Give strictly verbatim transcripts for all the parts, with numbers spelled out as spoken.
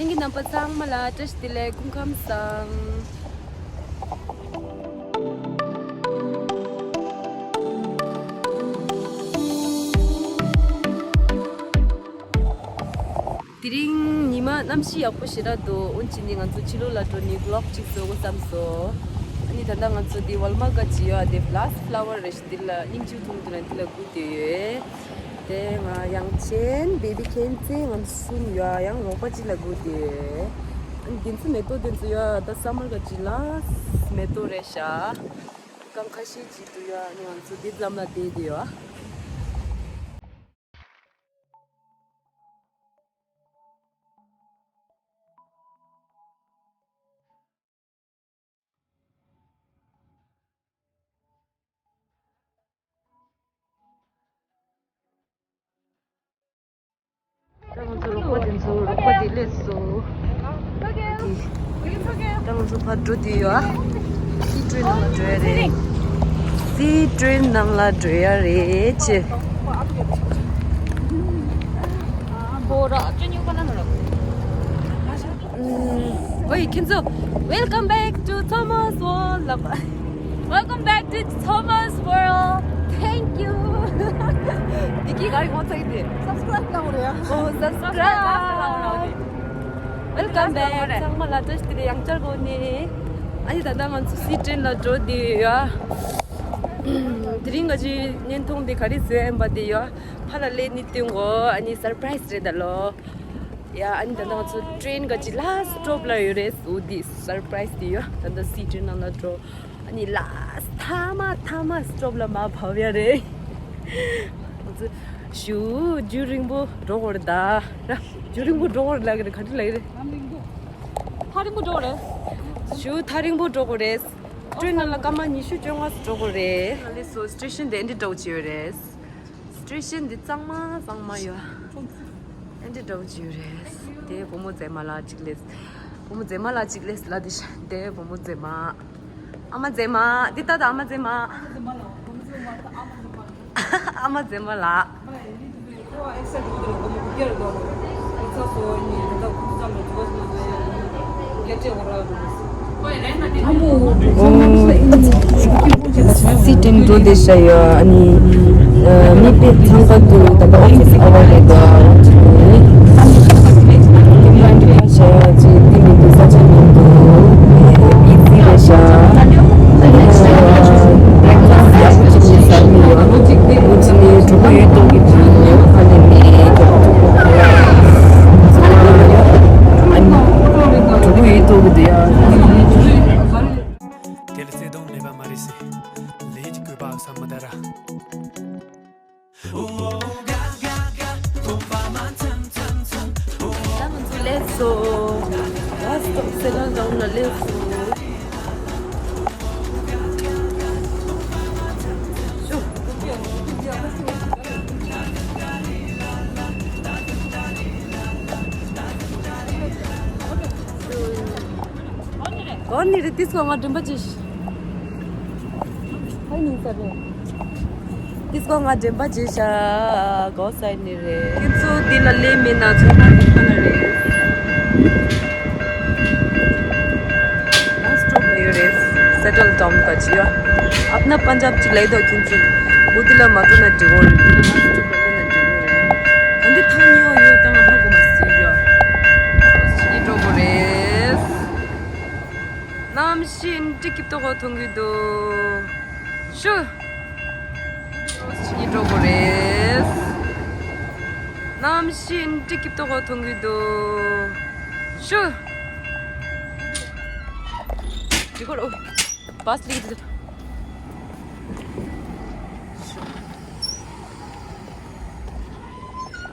དེང་གི་རྣམ་པ་ཚང་མ་ལ་བཀྲ་ཤིས་བདེ་ལེགས། སྐུ་ཁམས་བཟང་། དེ་རིང་ཉི་མ་གནམ་གཤིས་ཡག་པོ་ཞེ་དྲག་འདུག་འོན་ཀྱང་ནི་ང་ཚོ་ཕྱི་ལོགས་ལ་འགྲོ་ནི་བི་ལོག་ཅིག་བཟོ་དགོས་བསམ་སོང་། ཨ་ནི་ད་ལྟ་ང་ཚོ་འདི་ཝོལ་མར་ག་ཅི་ཡོད་དེ་ལ་སི་ཕ་ལ་ཝར་རེ་ཞིག་འདི་ལ་སྙིང་རྗེ་ཐུང་དུ་ན་འདི་ལ་སྒུག་བསྡད་ཡོད། དེ་ང་དབྱངས་ཅན་བེ་བི་ཁེན་ཙེ་ང་གསུམ་ཡོད། ཡང་རོགས་པ་གཅིག་ལ་སྒུག་བསྡད་ཡོད། ཨ་ནི་འདི་ཚོ་མེ་ཏོག་འདི་ཚོ་ཡོད་ད་སམ་མར་ག་ཅི་ལ་མེ་ཏོག་རེད་ཤག་སྐམ་ཁ་ཤས་ཅིག་འདུག་ཡ། ང་ཚོ་འདི་ལམ་ལ་བསྡད་དེ་ཡོད། ད་ང་ཚོ་རོགས་པ་དེ་ཚོ་རོགས་པ་དེ་སླེབས་སོང་། ད་ང་ཚོ་ཕར་འགྲོ་དུས་ཡོད། སི་ཊི་རེན་ནང་ལ་འགྲོ་ཡ་རེད། སི་ཊི་རེན་ནང་ལ་འགྲོ་ཡ་རེད་ཅེ། ཨོའི་ཁྱེད་ཚོ། Welcome back to Thomas World ལབ། Welcome back to Thomas World. Thank you. འདི་གི་ག་རེ་ངོ་ཚ་གི་དེ། Subscribe ལབ་རེད། ཨོ་subscribe ལབ་རེད། Welcome back. ཚང་མ་ལ་བཀྲ་ཤིས་བདེ་ལེགས། ཡང་བསྐྱར་གོ་ནས། ཨ་ནི་ད་ལྟ་ང་ཚོ་སི་ཊི་རེན་ལ་འགྲོ་བསྡད་ཡོད། དེ་རིང་ག་ཅི་བརྙན་ཐུང་འདི་ག་རེ་བཟོས་ཡིན་པ་དེ་ཡོད། ཕར་ལ་སླེབས་ནི་སྟོན་གོ་ཨ་ནི་སར་པ་རའི་སི་རེད་ད་ལོ། ཡ། ཨ་ནི་ད་ལྟ་ང་ཚོ་ཊི་རེན་ག་ཅི་ལ་སི་ཊོབ་ལ་ཡོད་རེད། འོ་འདི་སར་པ་རའི་སི་དེ་ཡོད། ད་ལྟ་སི་ཊི་རེན་ནང་ལ་འགྲོ། ཨ་ནི་ལ་སི་མཐའ་མ་མཐའ་མ་སི་ཊོབ་ལ་མར་བབས་ཡ་རེད། ང་ཚོ་ཞུ་རྒྱུན་རིང་པོ་འགྲོ་དགོས་རེད་ད། རྒྱུན་རིང་པོ་འགྲོ་དགོས་རེད་ལབ་ཀྱི་རེད། ག་འདྲ་ལབ་ཀྱི་རེད། ཐག་རིང་པོ་འགྲོ་དགོས་རེད། ཞུ་ཐག་རིང་པོ་འགྲོ་དགོས་རེད། ཊི་རེན་ནང་ལ་སྐར་མ་ཉི་ཤུ་བཅོ་ལྔ་ཙམ་འགྲོ་དགོས་རེད། ལགས་སོ། སི་ཊེ་ཤན་དེ་འདི་འདྲ་བོ་ཅིག་ཡོད་རེད། སི་ཊེ་ཤན་འདི་གཙང་མ་གཙང་མ་ཡོད། ཨེ་འདྲ་འདྲ་བོ་ཅིག་ཡོད་རེད། དེ་བུ་མོ་མཛེས་མ་ལགས་གཅིག་སླེབས། བུ་མོ་མཛེས་མ་ལགས་གཅིག་སླེབས་ལ་དེ་ཤ་དེ་བུ་མོ་མཛེས་མ། ཨ་མ་མཛེས་མ། འདི་ལྟ་དང་ཨ་མ་མཛེས་མ། ཨ་མ་མཛེས་མ་ལགས། སི་ཊེན་འགྲོ་བསྡད་ཤག་ཡོད། ཨ་ནི་མི་དཔེ་ཚང་ཁ་འདུག་ད་ལྟ་ཨོ་ཕི་སི་ཨ་ཝར་རེད་འདུག་ཁྱིམ་ཚང་འདི་ཁ་ཤས་ཅིག་འདི་མི་འདུག་ས་ཆ་མི་འདུག་ཨེ་སི་རེད་ཤག་ཨ་ནི་ཡག་པོ་ཅིག་ཟ་གི་ཡོད། ཨ་ནི་གྲོགས་པོ་ཡོད་དོ་གི་དུས་ཨ་ནི་མི་གྲོགས་པོ་ཚང་མ་ཡོད། གྲོགས་པོ་ཡོད་དོ་གི་དུས་ཡ། དེ་ལ་བརྩེ་དུང་མེད་པ་མ་རེད་ཟེར། ལས་ཀྱི་བཀོད་པ་བསམ་མི་དར། ད་ང་ཚོ་སླེབས་སོང་། བྷ་སི་སི་ཊོབ་སེ་ལོན་ཊའུན་ལ་སླེབས་སོང་། ཤོ། གོ་ནི་རེད། ཏིས་གོ་ང་དྲན་པ་བརྗེད་ཤག་ཧའི་ཉིན་ས་རེད། ཏིས་གོ་ང་དྲན་པ་བརྗེད་ཤག་གོ་ས་ནི་རེད། ཁྱེད་ཚོ་འདི་ལ་སླེབས་མེད་ན་ཚོད་མ་ཐུག་པ་ན་རེད། ལ་སི་ཊོབ་ལ་ཡོད་རེད། སེ་ཊལ་ཌའུན་ག་ཅི་ཡོད། ཨབ་ན་པན་ཇབ་ཅིག་ལ་ཡོད་དོ། ཁྱེད་ཚོ་འོ་འདི་ལ་མ་འགྲོ་ན་འགྲིག་གོ་རེད། ལ་སི་ཊོབ་ལ་སླེབས་ན་འགྲིག་གོ་རེད། ད་འདི་ཐང་ཉོ་ཡོད་ད་ང་ཧ་གོ་མ་སི་ཡོད། ཅི་འགྲོ་གོ་རེད། གནམ་གཤིས་འདི་སྐྱིད་ཏོག་གོ་མཐོང་གི་འདུག་ཤུ། ཅི་འགྲོ་གོ་རེད། གནམ་གཤིས་འདི་སྐྱིད་ཏོག་གོ་མཐོང་གི་འདུག་ཤུ། འགྲིག་གོ་རོ། བྷ་སི་ལིག་འདུག་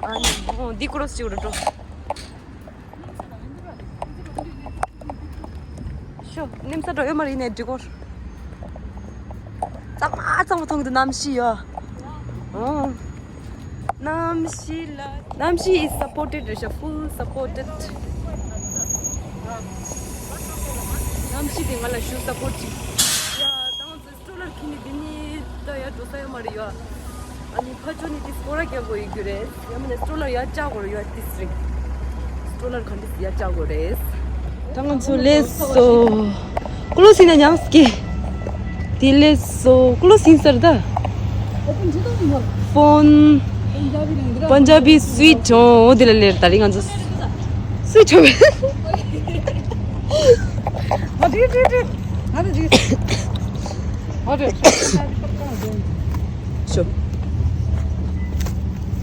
ཨ་ནི་འདི་ཀོ་རོ་སི་ཅིག་རོ་འགྲོ། ཤོ། ནེམ་ས་འགྲོ་ཡོད་མ་རེད་ནས་འགྲིག་གོ་གཙང་མ་གཙང་མ་མཐོང་གི་འདུག་གནམ་གཤིས་ཡོད། ཨོ། གནམ་གཤིས་ལ། གནམ་གཤིས་is supported རེད་ཤག full supported། གནམ་གཤིས་དེ་ང་ལ་ཞུ་སཔོར་ཊི་ཅིག་ཡ། ད་ང་ཚོ་སི་ཊོ་ལར་ཁྱེར་ནས་འདི་ནས་ད་ཡར་འགྲོ་ས་ཡོད་མ་རེད་ཡ། ཨ་ནི་ཕར་ཕྱོགས་ནས་དེ་སྐོར་ར་རྒྱག་དགོས་ཡོད་རྒྱུ་རེད། ཡང་མིན་ན་སི་ཊོ་ལར་ཡར་བཅག་དགོས་རེད་ཡ། དེ་རིང་སི་ སྤྲོ་ལར་ག་འདྲ་ཡ་བཅག་དགོས་རེད། ད་ང་ཚོ་སླེབས་སོང་། ཀུ་ལོ་སིན་ན་ཉམས་ཀྱི། དེ་སླེབས་སོང་། ཀུ་ལོ་སིན་སར་ད། ཕོན། པན་ཇ་བི་སུ་ཝིཊ་ཧོམ། འོ་དེ་ལ་སླེབས། ད་རིང་ང་ཚོ་སུ་ཝིཊ་ཧོམ། ཤོ།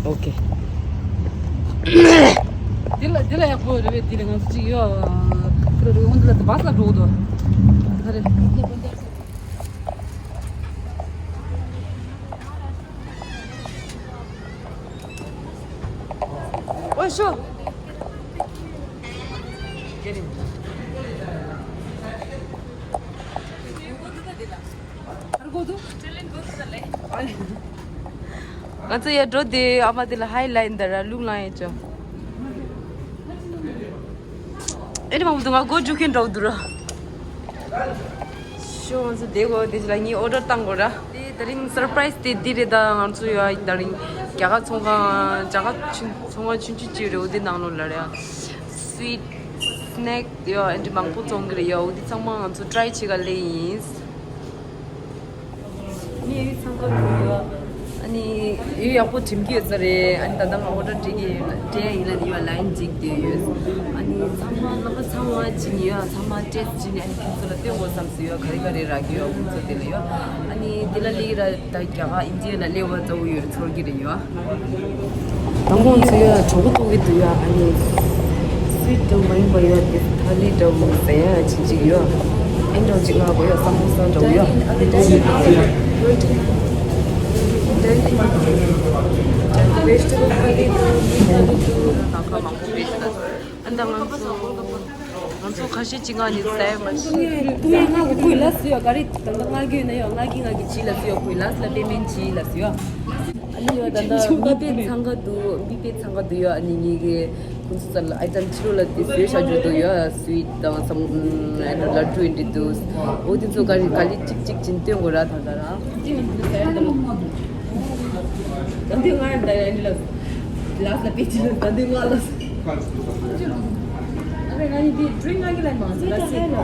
ཨོ་ཁེ། འདི་ལ་འདི་ལ་ཡག་པོ་རེད་པས། འདི་ལ་ང་ཚོ་གཅིག་ཡོད། འདི་ལ་རེད། འོ་འདི་ལ་བཱས་ལ་འགྲོ་གི་འདུག་ག་རེ། ཨོ་ཤོ། ང་ཚོ་ཡར་འགྲོ་དུས་ཨ་མ་དེ་ལ་ཧའི་ལབ་ཡིན། ད་ར་ལུག་ལངས་ཡོད་ཅོ། ཨེ་རེ་མང་པོ་འདུག་ང་སྒོ་རྒྱུག་མཁན་འདྲ་བོ་འདུག་ར། ཤོ། ང་ཚོ་བསྡད་དགོས། དེ་ཅི་ལ་ངའི་ཨོ་ཌར་བཏང་དགོས་ར། དེ་ད་རིང་སར་པ་རའི་སི་དེ་འདི་རེད། ད་ང་ཚོ་ཡ་ད་རིང་རྒྱ་གར་ཚོང་ཁང་། རྒྱ་གར་ཆུང་ཚོང་ཁང་ཆུང་ཆུང་ཅིག་རེད། འོ་དེ་ནང་ལོགས་ལ་རེད། སུ་ཝིཊ་སི་ནེག་ཡ་ཨེ་འདྲ་མང་པོ་བཙོང་གི་རེད་ཡ། འོ་དེ་ཚང་མ་ང་ཚོ་ཊ་རའི་བྱེད་ག་སླེབས་ཡིན། ངའི་ཡུལ་འཚང་ཁ་འགྲོ་ཡོད། ཨ་ནི་ཡུལ་ཡག་པོ་འགྲིམ་གྱི་ཡོད་ས་རེད། ཨ་ནི་ད་ལྟ་ང་ཨོ་ཌར་སྤྲད་ཀྱི་ཡོད། སྤྲད་ཡ་ཡིན་ལ་ཡོད། ལའིན་འཇིག་བསྡད་ཡོད། ཨ་ནི་ཚང་མ་རྣམ་པ་ཚང་མ་བྱིན་ཡོད། ཚང་མ་ཊེ་སི་ཊི་བྱིན། ཨ་ནི་ཁྱེད་ཚོ་ལ་སྟོན་དགོས་བསམ་སོང་ཡོད། ག་རེ་ག་རེ་རག་གི་ཡོད་ཁོང་ཚོ་དེ་ལ་ཡོད། ཨ་ནི་དེ་ལ་སླེབས་ར། ད་རྒྱ་གར་ཨིན་ཇི་ལ་སླེབས་པ་གཙོ་བོ་ཡོད་ཚོར་གྱི་རེད་ཡོད། དང་པོ་ང་ཚོ་ཡ་གྲོགས་པོ་ཐུག་གི་འདུག་ཡ། ཨ་ནི་སུ་ཝིཊ་འདྲ་མ་ཡིན་པ་ཡ་དེ་ཐ་ལི་འདྲ་བོ་ཟ་ཡ་ཅིག་ཅིག་ཡོད། ཨེ་འདྲ་ཅིག་ང་དགོས་ཡ། ས་མོ་ས་འདྲ་བོ་ཡ། ཨ་ནི་འདྲ་ཅིག་ང་དགོས་ཡ། ད་ཁ་མང་པོ་བེད་ད། ཨ་ད་ང་ཚོ་ང་ཚོ་ཁ་ཤས་ཅིག་ང་ནི་ཟ་ཡ་མ་ཤེས། ཏུ་ཡ་ང་གི་ཁོའི་ལ་སུ་ཡོད་ག་རེ། ད་ད་ང་གི་ན་ཡོད། ང་གི་ང་གི་ཇི་ལ་སུ་ཡོད། ཁོའི་ལ་སུ་ལ་པེ་མེན་ཇི་ལ་སུ་ཡོད། ཨ་ནི་ཡོད། ད་ལྟ་མི་དཔེ་འཚང་ཁ་འདུག་མི་དཔེ་འཚང་ཁ་འདུག་ཡོད། ཨ་ནི་ངེད་ཀྱི་ཁོང་ཚོ་ཚོ་ལ་ཨའི་ཊམ་ཕྱི་ལོགས་ལ་དེ་བཟོས་བཞག་རྒྱུ་འདུག་ཡོད། སུ་ཝིཊ་དང་སམ་ཨ་ནི་ལ་ཌུ་ཨེ་འདྲ་འདུག་འོ་དེ་ཚོ་ག་རེ་ག་ལེ་གཅིག་གཅིག་བྱིན་སྟོན་དགོས་ར། ད་ད་ར། ད་འདི་ང་ད་ཡ་ནི་ལ་ལ་ལ་པེ་ཅི་ལ། ད་འདི་ང་ལ། ཨ་ང་ནི་དེ་ཌི་རིང་ང་གི་ལ་མ་ཟ་ལ་སི། ང་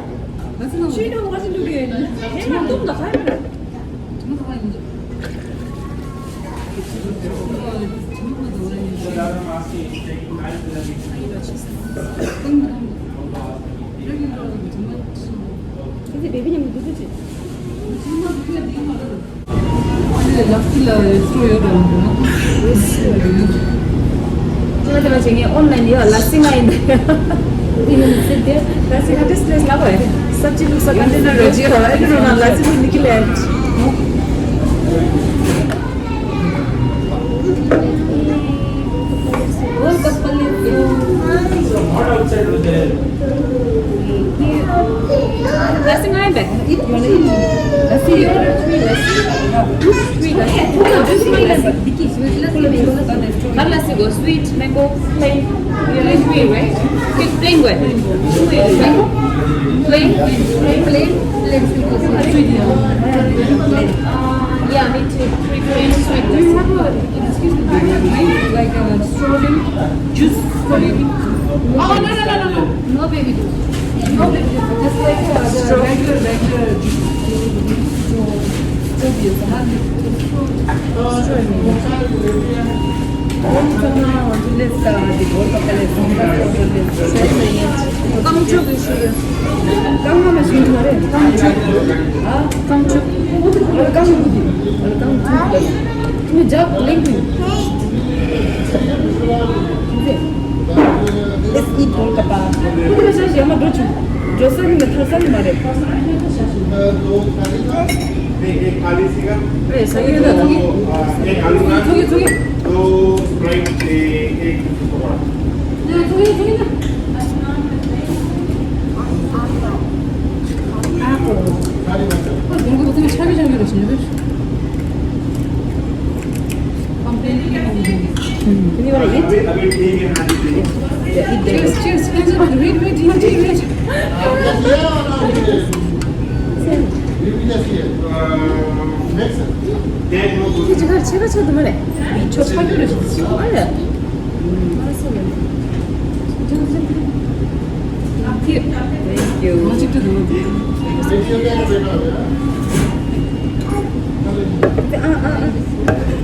ཚོ་ང་ཚོ་ང་ཚོ་འདུག་གི་ཡོད་ནི། ཁྱེད་ང་འདུག་ད་ཁ་ཡོད་ར། ང་དེ་མ་བྱེད་ངས་ཨོན་ལན་ཡོད། ལ་སི་ང་ཡིན། ཡིན་སྲིད་དེ། ལ་སི་ང་ཏིས་པླེས་ལ་བས། སབ་ཇི་ལུགས་ས་ཀོན་ཊེ་ནར་རོ་ཇི་ཧ་ཨེ་ནོ་ན་ལ་སི་ལུགས་མི་ཀི་ལེ། World Cup पहले। Last time I bet. Eat, you wanna eat? Lassi, you order three lassi. Three lassi. Two lassi, three lassi. Vicky, sweet lassi, mango. One lassi go sweet, mango, plain. You like plain, right? Okay, plain one. Mango? Plain? Plain, plain, plain sweet lassi. Sweet, yeah. Yeah, me too. Three plain sweet lassi. Excuse me, do you have drink like a strawberry juice? Strawberry? Oh, no, no, no, no, no. No baby juice. No baby juice. Just like uh, the regular, regular juice. Strawberry. Strawberry. Come to this. Come on, come on. ཨ། རྐང་ཕྱུག་ཨ་རྐང་ཕྱུག་དེ། ཨ་རྐང་ཕྱུག་ལ། ཁྱོད་ཇག་ལེན་དུས། Let's eat Golgappa. ཁོ་དེ་ལ་ཤ་ཞེ་མ་འགྲོ་ཆུ། འགྲོ་ས་ནི་མ་ཐར་ས་ནི་མ་རེད། ཨེ་ས་ཡོད་ད་ཐུག་གི། ཐུག་གི་ཐུག་གི། Can you wanna eat? Yeah, eat there. Cheers, cheers. Wait, wait, wait, wait, wait. Next. ཁྱེད་ཀྱི་ཁར་ཆེ་ཁ་ཆེ་དུ་མ་རེད། ཆོ་ཆ་གི་རེད། ཨ་ཡ། ཨ་སོ་རེད། Thank you. Thank you. ཨ། ཨ། ཨ།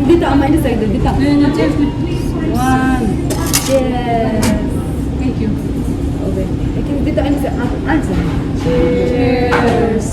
འདི་དང་ཨ་མ་འདི་ཟེར་གི་འདི་དང་། One. Cheers. Thank you. Okay. Thank you. འདི་དང་ཨ་འདི་ཟེར། ཨ། ཨ་ཟེར། Cheers.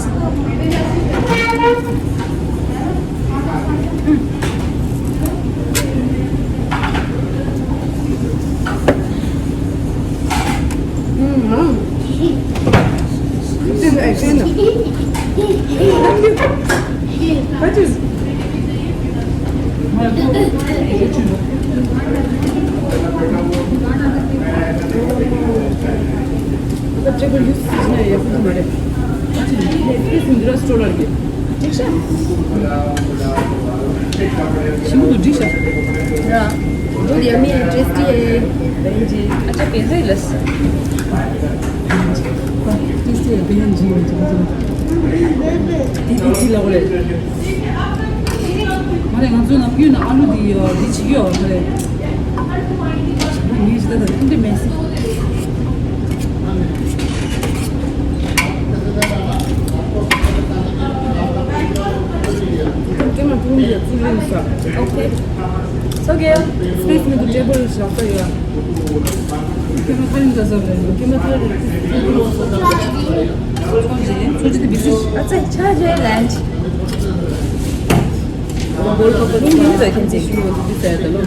འགྲིག་ཤག་ཞིམ་པོ་འདུག་འགྲིག་ཤག Good, yummy and tasty. ཨ་ཅག་བེ་ཧེ་ལས། Tasty and བེ་ཧེ་ཇི་ཡོད་ཅིག་འདུག་དེ་དེ་ཅི་ལ་གོ་ལེ། མ་རེད། ང་ཚོའི་ནང་ཕུད་ན་ཨ་ལུ་དེ་ཡོད། དེ་བྱེད་ཀྱི་ཡོད་མ་རེད། ངས་ཇི་ལྟར་དང་མཐུན་འབྲེལ་མེད་སྲིད། Okay. It's okay. Space with the table is also here. Okay, my friend does have it. Okay, my friend is also. That's a charge lunch. Bowl paper ni ni da kan je shi mo tu sa da lo.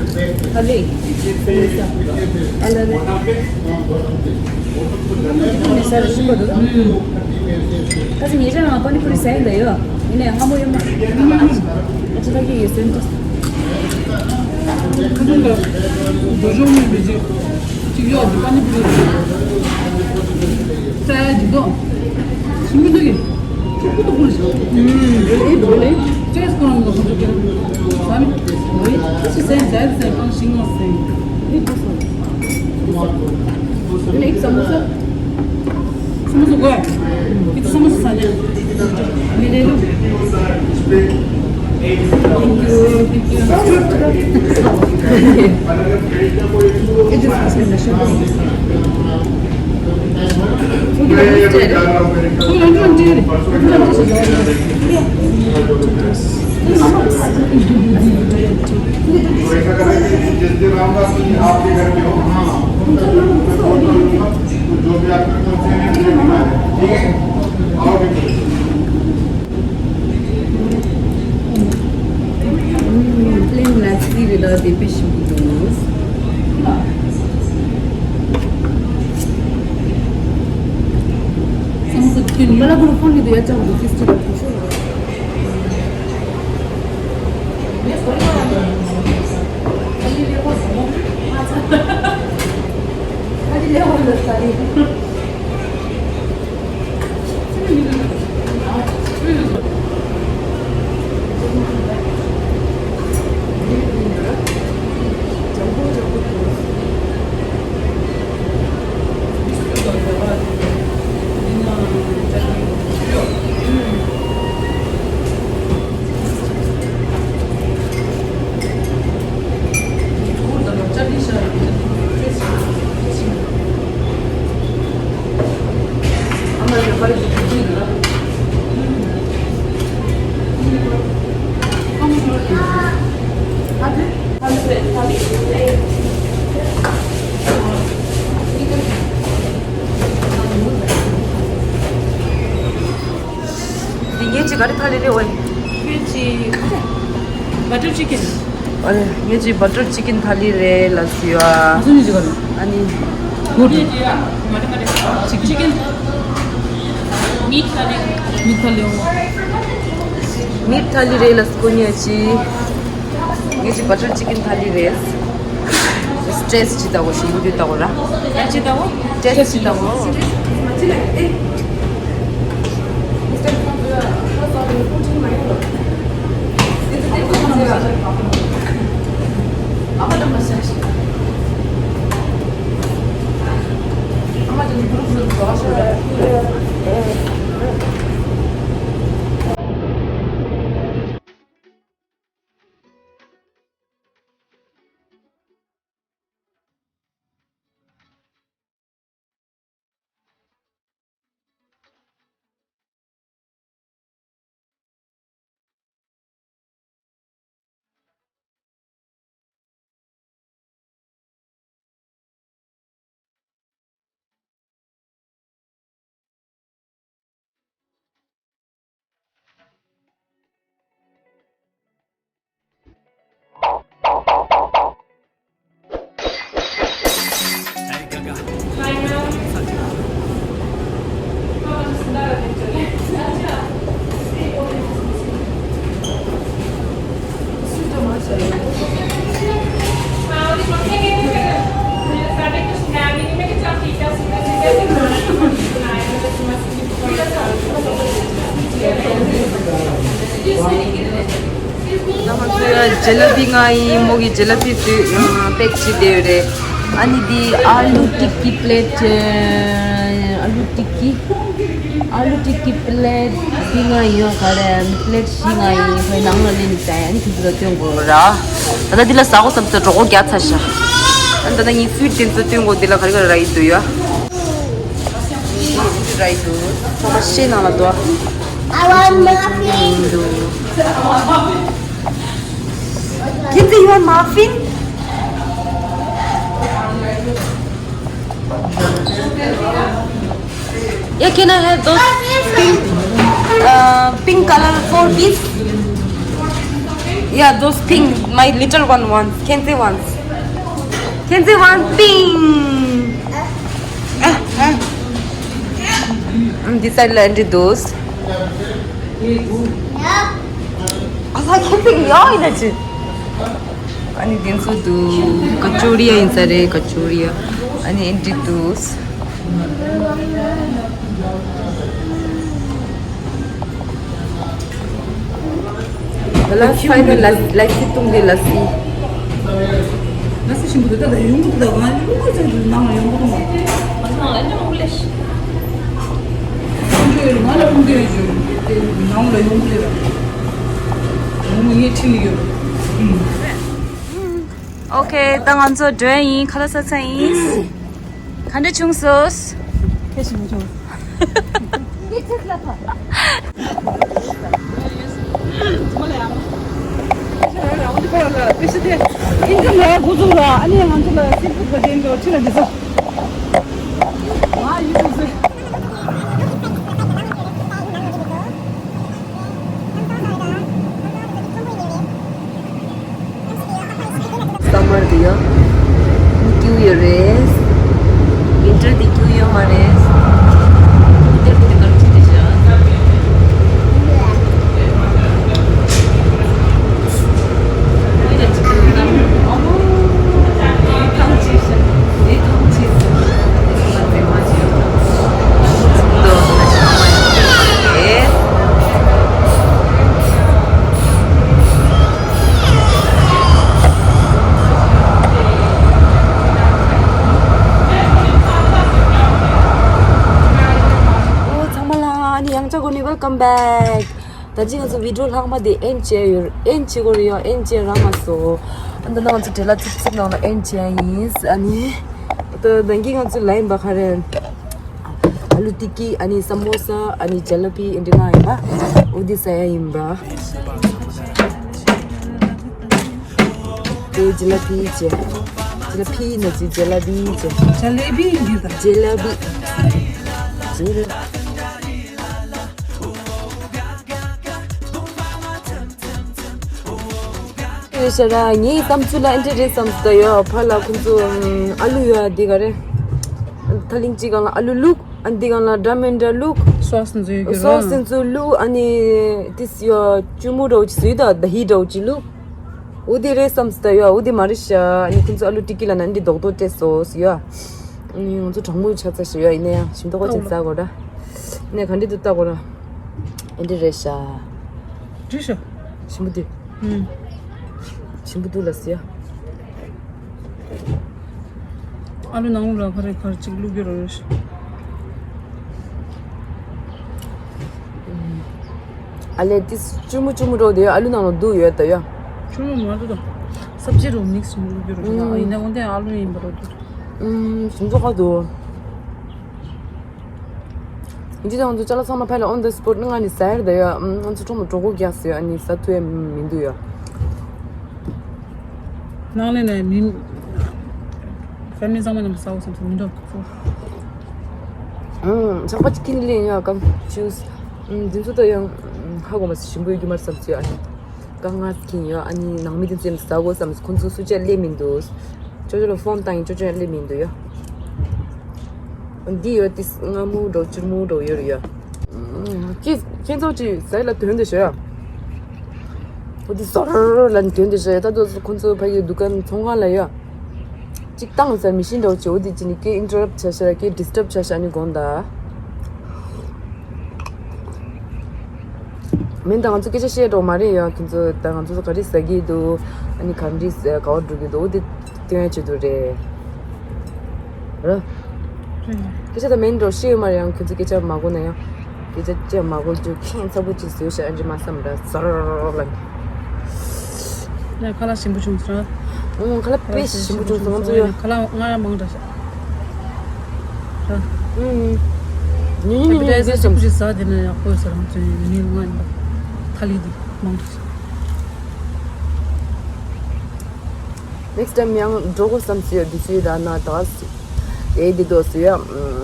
Hale. Ala le. Ni sa shi ko da. Ka ni je na pani puri sa da yo. Ni ne ha mo yo ma. Acha ta ki ye sen to. Ka ni da. Do jo mi bi ji. Ti yo pani puri. Sa ji do. Shi mi do ye. Really, really? Cheers, come on, come on. Sorry. Wait, she said that is a fun, she not saying. Wait, this one. Next samosa. Samosa, go ahead. It's samosa, Sanya. Thank you. Thank you. It is Plain lassi རེད་ལ་དེ་དཔེ་ཞིམ་པོ་འདུག Some of the ཁྱོད་ནི་བ་ལ་གུ་རུ་ཕོན་ནི་དུ་ཡ་ཅང་དུ་ཏིས་ཏི་ལ་ཁུ་ཤོ་ལ། ཨ་ལི་ལེ་ཧོ་ལ་ས་རི། འདི་ངེད་ཀྱི་ག་རེ་ཐ་ལི་རེད་འོ། ཁྱོད་ཀྱི་བ་ཊར་ཅི་ཀན། ཨ་ནི་ངེད་ཀྱི་བ་ཊར་ཅི་ཀན་ཐ་ལི་རེད་ལ་སུ་ཡ། ང་ཚོ་གཉིས་ཀྱི་ག་རེ། ཨ་ནི། གུཌ། ཅི་ཀན། མི་ཐ་ལི། མི་ཐ་ལི་འོ། མི་ཐ་ལི་རེད་ལ་སུ་ཁོ་གཉིས་ཀྱི། ངེད་ཀྱི་བ་ཊར་ཅི་ཀན་ཐ་ལི་རེད། ཊེ་སི་ཊི་ཅི་ལྟ་གོ་ཞིམ་པོ་འདུག་ལྟ་གོ་ར། ཡ་ཅི་ལྟ་གོ། ཊེ་སི་ཊི་ཅི་ལྟ་གོ། ཇེ་ལ་བི་ང་ཡིན། མོ་གི་ཇེ་ལ་བི་དུ་པེག་བྱས་བསྡད་ཡོད་རེད། ཨ་ནི་འདི་ཨ་ལུ་ཏི་ཀི་པི་ལེཊ། ཨ་ལུ་ཏི་ཀི་ཨ་ལུ་ཏི་ཀི་པི་ལེཊ་འདི་ང་ཡིན། ཡོད་ག་རེ། པི་ལེཊ་བཞི་ང་ཡིན། ཁོའི་ནང་ལ་ལེན་ནས་བསྡད། ཨ་ནི་ཁྱེད་ཚོ་ལ་སྟོན་དགོས་ར། ད་ལྟ་འདི་ལ་ཟ་དགོས་བསམ་ཚེ་གྲོད་ཁོག་རྒྱགས་ཚར་ཤག་ཨ་ནི་ད་ལྟ་ངས་སུའིཊ་དེ་ཚོ་སྟོན་དགོས། འདི་ལ་ག་རེ་ག་རེ་རག་གི་འདུག་ཡ། འདི་རག་གི་འདུག་ཚང་མ་ཤེས་ནང་ལ་འདུག I want muffin. Kids, you want muffin? Yeah, can I have those pink, uh, pink color four piece? Yeah, those pink. My little one wants. Kenzie wants. Kenzie wants pink. Ah, ah. Mm, this side, Landry, those. I like him. Yeah, energy. ཨ་ནི་དེ་ཚོ་འདུག་ཀ་ཅོ་རི་ཡ་ཡིན་ས་རེད། ཀ་ཅོ་རི་ཡ། ཨ་ནི་ཨེ་འདྲ་འདུག་ལ་སི་ཕ་ནི་ལ་ལ་སི་བཏུང་གི་ལ་སི། ལ་སི་ཞིམ་པོ་འདུག་ད་ཡོང་གི་འདུག་ང་ཡོང་གི་འདུག་ནང་ལ་ཡོང་གི་འདུག་ང་ལ་ཡོང་གི་ལ་སི། ང་ལ་ཡོང་གི་ཡོད་ནང་ལ་ཡོང་གི་ལ་ཡོང་ངས་ཁྲིད་ནས་ཡོད། ཨོ་ཁེ། ད་ང་ཚོ་འགྲོ་ཡ་ཡིན། ཁ་ལག་ཟ་ཚར་ཡིན། ག་འདྲ་བྱུང་སོང་། ཁྱེད་ཞིག་མ་བྱུང་། སམ་མར་དེ་ཡོད། ཀྱུ་ཡོད་རེད། ཝིན་ཊར་དེ་ཀྱུ་ཡོད་མ་རེད། ཝིན་ཊར་དེ་ག་རེ་བྱེད་དེ་བཞག་ཨོ་ཚང་མ་ལ་ཨ་ནི་ཡང་བསྐྱར་གོ་ནས་welcome back. ད་ཅི་ང་ཚོ་བི་ཌིའོ་ལྷག་མ་དེ་ཨེན་བྱས་ཡོད། ཨེན་བྱེད་དགོས་རེད་ཡ། ཨེན་བྱས་རག་མ་སོང་། ཨ་ད་ནང་ང་ཚོ་བྲེལ་བ་ཚིག་ཚིག་ནང་ལ་ཨེན་བྱས་ཡིན། ཨ་ནི་ད་ད་གིན་ང་ཚོ་ལ་ཡིན་པ་ག་རེ། ཨ་ལུ་ཏི་ཀི། ཨ་ནི་སམ་མོ་ས། ཨ་ནི་ཇ་ལ་པི། ཨེ་འདྲ་ང་ཡིན་པ། འོ་དེ་ཟ་ཡ་ཡིན་པ། དེ་ཇ་ལ་པི་བྱས། ཇ་ལ་པི་ནི་ཇ་ཇ་ལ་པི་བྱས། ཇ་ལེ་པི་ཡིན་རྒྱུ་དང་། ཇ་ལ་པི། ཇ་ལ། ཡོད་ཤག་ར། ངའི་བསམ་ཚུལ་ལ་ཨེ་འདྲ་རེད་བསམ་ས་ཡོད། ཕར་ལ་ཁོང་ཚོ་ཨ་ལུ་ཡོད། འདི་ག་རེ། ཐ་ལིང་གཅིག་སྒང་ལ་ཨ་ལུ་བླུགས། ཨ་འདི་སྒང་ལ་འདྲ་མི་འདྲ་བླུགས། སོ་སི་འཛུལ་གི་སོ་སི་རོ། འཛུལ་བླུགས། ཨ་ནི་ཏིས་ཡོད་ཅུ་མུ་འདྲ་བོ་ཅིག་བཟོས། ད་ད་ཧི་འདྲ་བོ་ཅིག་བླུགས། འོ་དེ་རེད་བསམ་ས་ཡོད། འོ་དེ་མ་རེད་ཤག་ཨ་ནི་ཁོང་ཚོ་ཨ་ལུ་ཏི་ཀི་ལ་ན་འདི་རྡོག་རྡོག་སྤྲད་སོང་ཟེར་ཡོད། ཨ་ནི་ང་ཚོ་གྲང་མོ་ཆགས་ཚར་ཤག་ཡོད། ཡིན་ན་ཡང་ཞིམ་མདོག་ཁ་ཅིག་ཟ་དགོས་ར། ནས་ག་འདྲ་འདུག་ལྟ་དགོས་ར། ཨེ་འདྲ་རེད་ཤག་འགྲིག་ཤག་ཞིམ་པོ་འདུག་ཨུམ། ཞིམ་པོ་འདུག་ལ་ཟེར་ཡ། ཨ་ལུ་ནང་ལ་ག་རེ་ག་རེ་ཅིག་བླུགས་རྒྱུ་རེད། ཨ་ལས་ཏིས་ཅུ་མུ་ཅུ་མུ་འདྲ་བོ་དེ་ཡོད། ཨ་ལུ་ནང་ལ་འདུག་ཡོད་ད་ཡ། ཅུ་མུ་མ་འདུག་ད། སབ་ཇི་རུ་མིག་སི་བླུགས་རྒྱུ་རེད། ཨུམ། ཡིན་ན་འོན་ཏེ་ཨ་ལུ་ཡིན་པ་རེད་འདུག་ཨུམ། ཞིམ་མདོག་ཁ་འདུག་འདི་དང་འདི་ཅ་ལག་ཚང་མ་ཕར་ལ་on the spot ནི་ང་ནི་ཟ་ཡར་ད་ཡ། ང་ཚོ་ཁྲོམ་ལ་གྲོད་ཁོག་རྒྱགས་ཟེར། ཨ་ནི་ཟ་ཐུབ་ཡ་མི་འདུག་ཡ། ནང་ལས་ནས་མི་ཕེ་མི་ལི་ཚང་མ་མཉམ་དུ་ཟ་འོ་བསམ་སོང་མི་འདུག་ཁོ་ཚོ། ཨང་ཆག་པ་ཅིག་ཁྱིན་ལེན་ཡ་གམ་ཅུས། འདི་ཚོ་ད་ཡང་ཧ་གོ་མ་སི་ཞིམ་པོ་ཡོད་རྒྱུ་མ་རེད་བསམ་སོང་ཡ། ཨ་ནི་དཀར་ངལ་ཁྱིན་ཡ། ཨ་ནི་ནང་མི་དེ་ཚོ་ཡང་ཟ་དགོས་བསམ། ཁོ་ཚོ་སུ་ཅག་སླེབས་མི་འདུག་ཅོ་ཅོ་ལ་ཕོན་བཏང་ཡིན། ཅོ་ཅོ་ཡང་སླེབས་མི་འདུག་ཡ། འདི་ཡོད་དེ་སྔ་མོ་འགྲོ་ཕྱི་མོ་འགྲོ་ཡོད་རེད་ཡ། ཁྱེད་ཁྱེད་ཚོ་ཅིག་ཟས་ལ་དོན་དེ་ཤོད་ཡ། འོ་དེ་ཟོར་ལ་ནི་དོན་དེ་ཤོད་ཡ། ད་དུང་ཁོ་ཚོ་ཕ་གི་འདུ་ཁང་ཚོང་ཁང་ལ་ཡ། ཅིག་བཏང་ཟ་མི་ཤེས་འགྲོ་ཅིག་འོ་དེ་ཅི་ནི་ཀེ་ཨིན་ཊར་རབ་བྱ་ཤ་ཀེ་ཌིས་ཊབ་བྱ་ཤ་ནི་དགོངས་དག་མིན་ད་ང་ཚོ་སྐད་ཆ་བཤད་འགྲོ་མ་རེད་ཡ། ཁྱོད་ཚོ་ད་ང་ཚོ་ག་རེ་ཟ་གི་འདུག་ཨ་ནི་ག་འདྲི་ཟ་ག་བ་འགྲོ་གི་འདུག་འོ་དེ་སྟོན་ཡ་བྱེད་དུ་རེད། ར། སྐད་ཆ་ད་མིན་འགྲོ་ཤེས་ཡོད་མ་རེད་ཡང་ཁྱོད་ཚོ་སྐད་ཆ་མ་གོ་ན་ཡང་། སྐད་ཆ་བཅད་མ་གོ་རྒྱུ་ཁེངས་ཚ་པོ་ཅིག་བཟོས་ཤག་ཨ་འདྲི་མ་བསམ་ར་ཟ་ར་ར་ར་ལ། ཡ་ཁ་ལག་ཞིམ་པོ་བྱུང་སོང་། ཨོ་ཁ་ལག་དཔེ་ཞིམ་པོ་བྱུང་སོང་ང་ཚོ་ཡ། ཁ་ལག་ང་ཡང་མང་དྲགས་ཤག་ཨུམ། ཉུང་ཉུང་ཉུང་ཉུང་ཟེར་སོང་། ཅིག་ཟ་དེ་ནས་ཡག་པོ་ཟ་རང་ཚོའི་ཉིན་ལྔ་ཡིན་པ། ཐ་ལི་དེ་མང་དྲགས་ཤག Next time ཡང་འགྲོ་དགོས་བསམ་སོང་ཡ། དུས་ཚོད་རག་ན་ད་སུ། དེ་འདི་དོ་སུ་ཡ།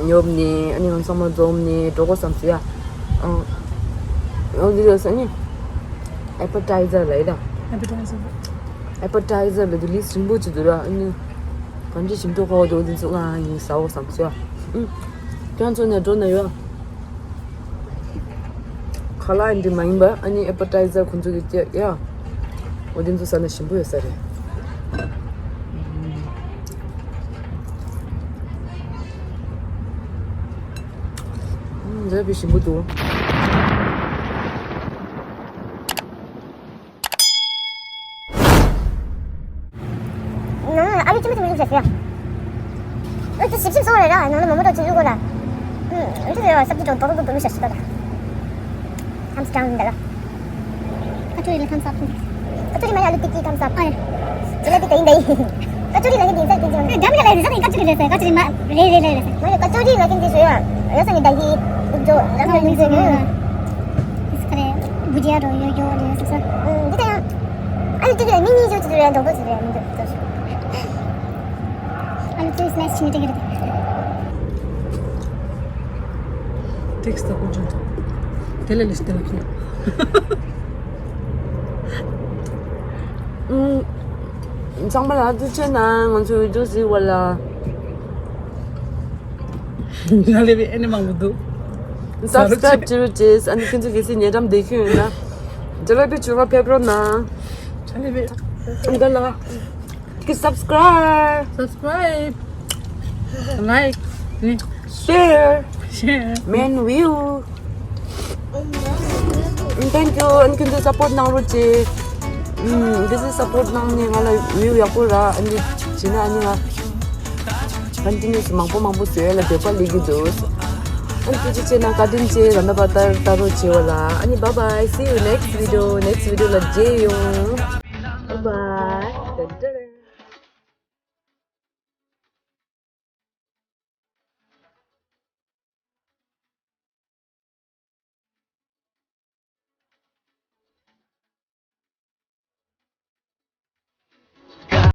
ཉོབ་ནི་ཨ་ནི་ང་ཚང་མ་འཛོམས་ནི་འགྲོ་དགོས་བསམ་སོང་ཡ། ཨང་། ཨང་འདི་དོ་སུ་ནི། Appetizer ལ་ཡི་ད། Appetizer. Appetizer ལ་དུ་ལིས་ཞིམ་པོ་ཅིག་འདུག་ར་ཨ་ནི། གང་ཅི་ཞིམ་ཏོག་ཁོག་དོ་འདི་ཚོ་ང་ཡིན་ཟ་འོ་བསམ་སོང་ཡ། ཨང་། ཁྱོད་ཚོ་ནས་འགྲོ་ན་ཡོད། ཁ་ལག་འདི་མ་ཡིན་པ་ཨ་ནི་Appetizer ཁོང་ཚོ་གི་སྐྱེ་ཡ། འོ་དེ་ཚོ་ཟ་ན་ཞིམ་པོ་ཡོད་ས་རེད། ཨུམ། འདི་དཔེ་ཞིམ་པོ་འདུག་ནང་ཨ་ལུ་ཅི་མི་ཅི་མི་བླུགས་བཞག་ཟེར་ཡ། ཨུ་ཙི་ཞིབ་ཞིབ་སོང་རེད་ར། ནང་ལ་མོག་མོག་འདྲ་ཅིག་བླུགས་གོ་ར། ཨུ་ཙི་ཟེར་བ་སབ་ཅི་ཏོག་ཏོག་ཏོག་ཏོག་བླུགས་བཞག་ཟེར་ད། Thumbs down འདི་ལ། ཀ་ཅོ་རི་ལ་thumbs up། ཀ་ཅོ་རི་མ་ཡ་ཨ་ལུ་ཏིག་ཏིག་thumbs up། ཨ་ཡ། ཇི་ལ་ཏི་ཏ་ཡིན་ད་ཡིན། ཀ་ཅོ་རི་ལ་ཡིན་དེ་ས་ཏིག་ཏིག་ཡིན། འདྲ་མི་ལ་ཡིན་ས་ནི་ཀ་ཅོ་རི་རེད་ཟེར། ཀ་ཅོ་རི་མ་རེད་རེད་རེད་ཟེར། མ་ཡ་ཀ་ཅོ་རི་ལ་ཡིན་དེ་ཟེར་ཡ། ཡ་ས་ནི་ད་ཡིན། འུ་ཅོ་ལ་ཡིན་ཟེར་ཡ། ཨིས་ཁ་རེད། བུ་ཇི་ཡ་རོ་ཡོ་ཡོ་རེད་ཟེར་ས། འདི་ད་ཡ། ཨ་ལུ་ཏིག་ཏིག་མི་གཉིས་ཅོ་ཅི་རེད། འདོག་པོ་ཅི་རེད། མི་འདུག་ཅོ་ཅོ། ཨ་ལུ་ཅི་སི་ལེ་སི་ཆི་ནི་ཏིག་རེད། ཏེག་སི་ད་ཀུ་ཅོ། དེ་ལ་ལེ་སི་དེ་ལ་ཁོ། ཨུམ། ཚང་མ་ལ་ཐུགས་རྗེ་གནང་། ང་ཚོའི་བི་ཌིའོ་གཟིགས་པ་ལ། ང་ལས་པའི་ཨེ་ནི་མང་པོ་འདུག Subscribe བྱེད་རོགས་བྱེད། ཨ་ནི་ཁྱོད་ཚོ་གལ་སྲིད་ཉེ་འགྲམ་བསྡད་ཁྱོད་ཡོད་ན། ཇ་ལ་པི་བྱུང་བ་ཕེབས་རོགས་གནང་། ཇ་ལ་པི། འདི་ལ། Please subscribe. Subscribe. Like. Share. Share. Man view. Thank you. ཨ་ནི་ཁྱོད་ཚོ་སབ་པོར་གནང་རོགས་བྱེད། ཨུམ། འདི་ཚོ་སབ་པོར་གནང་ནས་ང་ལ་བིའུ་ཡག་པོ་རག་ཨ་ནི་བྱས་ན་ཨ་ནི་ང་ཀོན་ཊི་ནིའུ་སི་མང་པོ་མང་པོ་བཟོ་ཡ་ལ་འདོད་པ་སླེབས་ཀྱི་འདུག་ཨ་ནི་སྐད་ཆ་བྱས་ན་བཀའ་དྲིན་ཆེ། ར་ན་པ་ལྟར་ལྟ་རོགས་བྱེད་པ་ལ། ཨ་ནི་bye bye, see you next video. Next video ལ་མཇལ་ཡོང་།